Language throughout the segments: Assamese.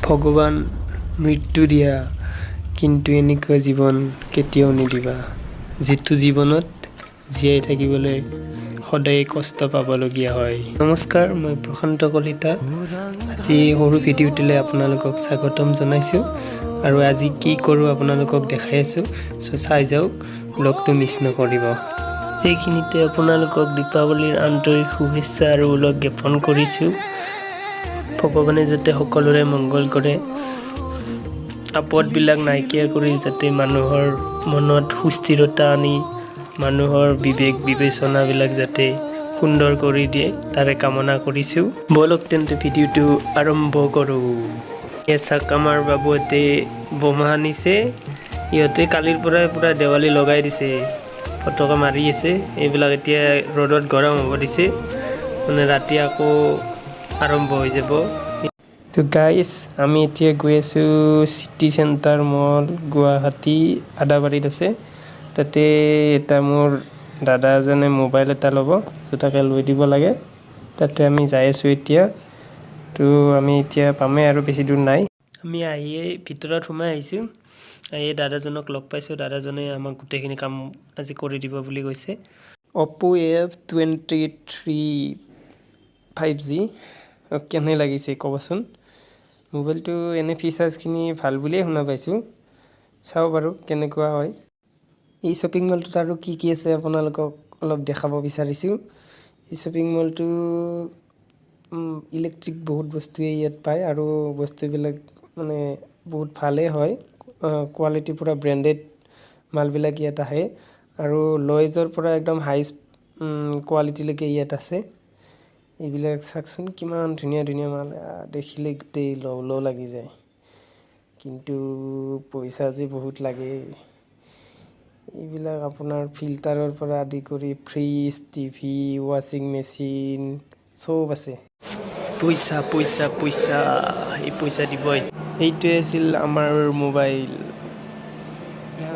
ভগৱান, মৃত্যু দিয়া, কিন্তু এনেকুৱা জীৱন কেতিয়াও নিদিবা, যিটো জীৱনত জীয়াই থাকিবলৈ সদায়ে কষ্ট পাবলগীয়া হয়। নমস্কাৰ, মই প্ৰশান্ত কলিতা। আজি সৰু ভিডিঅ'টোলৈ আপোনালোকক স্বাগতম জনাইছোঁ আৰু আজি কি কৰোঁ আপোনালোকক দেখাই আছোঁ। চ' চাই যাওক, ব্লগটো মিছ নকৰিব। এইখিনিতে আপোনালোকক দীপাৱলীৰ আন্তৰিক শুভেচ্ছা আৰু ওলগ জ্ঞাপন কৰিছোঁ। ভগৱানে যাতে সকলোৰে মংগল কৰে, আপদবিলাক নাইকিয়া কৰি যাতে মানুহৰ মনত সুস্থিৰতা আনি মানুহৰ বিবেক বিবেচনাবিলাক যাতে সুন্দৰ কৰি দিয়ে, তাৰে কামনা কৰিছোঁ। ব'লক তেন্তে, ভিডিঅ'টো আৰম্ভ কৰোঁ। এয়া চাওক, আমাৰ বাবুহঁতে বোমা আনিছে। ইহঁতে কালিৰ পৰাই পূৰা দেৱালী লগাই দিছে, ফটকা মাৰি আছে। এইবিলাক এতিয়া ৰ'দত গৰম হ'ব দিছে, মানে ৰাতি আকৌ আৰম্ভ হৈ যাব। তো গাইজ, আমি এতিয়া গৈ আছোঁ চিটি চেণ্টাৰ মল, গুৱাহাটী আদাবাৰীত আছে। তাতে এটা মোৰ দাদা এজনে মোবাইল এটা ল'ব, ত' তাকে লৈ দিব লাগে। তাতে আমি যাই আছোঁ এতিয়া। তো আমি এতিয়া পামেই আৰু, বেছি দূৰ নাই। আমি আহিয়ে ভিতৰত সোমাই আহিছোঁ। এই দাদাজনক লগ পাইছোঁ। দাদাজনে আমাক গোটেইখিনি কাম আজি কৰি দিব বুলি কৈছে। অপ্প' F 23 5G কেনে লাগিছে ক'বচোন। মোবাইলটো এনে ফিচাৰ্ছখিনি ভাল বুলিয়ে শুনা পাইছোঁ। চাওঁ বাৰু কেনেকুৱা হয়। এই শ্বপিং মলটোত আৰু কি কি আছে আপোনালোকক অলপ দেখাব বিচাৰিছোঁ। এই শ্বপিং মলটো ইলেক্ট্ৰিক বহুত বস্তুৱে ইয়াত পায় আৰু বস্তুবিলাক মানে বহুত ভালেই হয়। কোৱালিটি পূৰা ব্ৰেণ্ডেড মালবিলাক ইয়াত আহে আৰু লয়েজৰ পৰা একদম হাই কোৱালিটিলৈকে ইয়াত আছে। এইবিলাক চাওকচোন, কিমান ধুনীয়া ধুনীয়া মাল, দেখিলে গোটেই লওঁ লওঁ লাগি যায়। কিন্তু পইচা যে বহুত লাগে। এইবিলাক আপোনাৰ ফিল্টাৰৰ পৰা আদি কৰি ফ্ৰিজ, টিভি, ৱাশ্বিং মেচিন চব আছে। পইচা, পইচা, পইচা, এই পইচা দিব। এইটোৱে আছিল আমাৰ মোবাইল।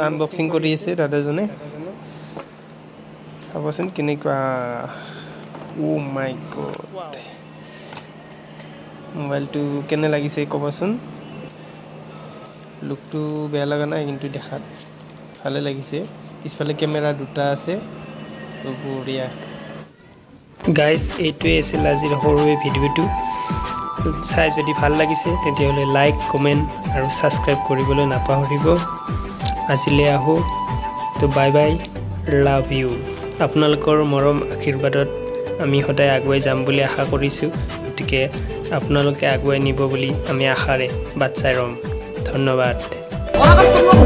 আনবক্সিং কৰি আছে দাদাজনে। চাবচোন কেনেকুৱা। অ' মাই গড, মোবাইলটো কেনে লাগিছে ক'বচোন। লুকটো বেয়া লগা নাই কিন্তু, দেখাত ভালে লাগিছে। পিছফালে কেমেৰা দুটা আছে। বঢ়িয়া। গাইজ, এইটোৱে আছিল আজিৰ সৰু এই ভিডিঅ'টো। চাই যদি ভাল লাগিছে, তেতিয়াহ'লে লাইক, কমেণ্ট আৰু ছাবস্ক্ৰাইব কৰিবলৈ নাপাহৰিব। আজিলৈ আহোঁ। তো বাই বাই, লাভ you. আপোনালোকৰ মৰম আশীৰ্বাদত আমি সদায় আগুৱাই যাম বুলি আশা কৰিছোঁ। গতিকে আপোনালোকে আগুৱাই নিব বুলি আমি আশাৰে বাট চাই ৰ'ম। ধন্যবাদ। অনাগত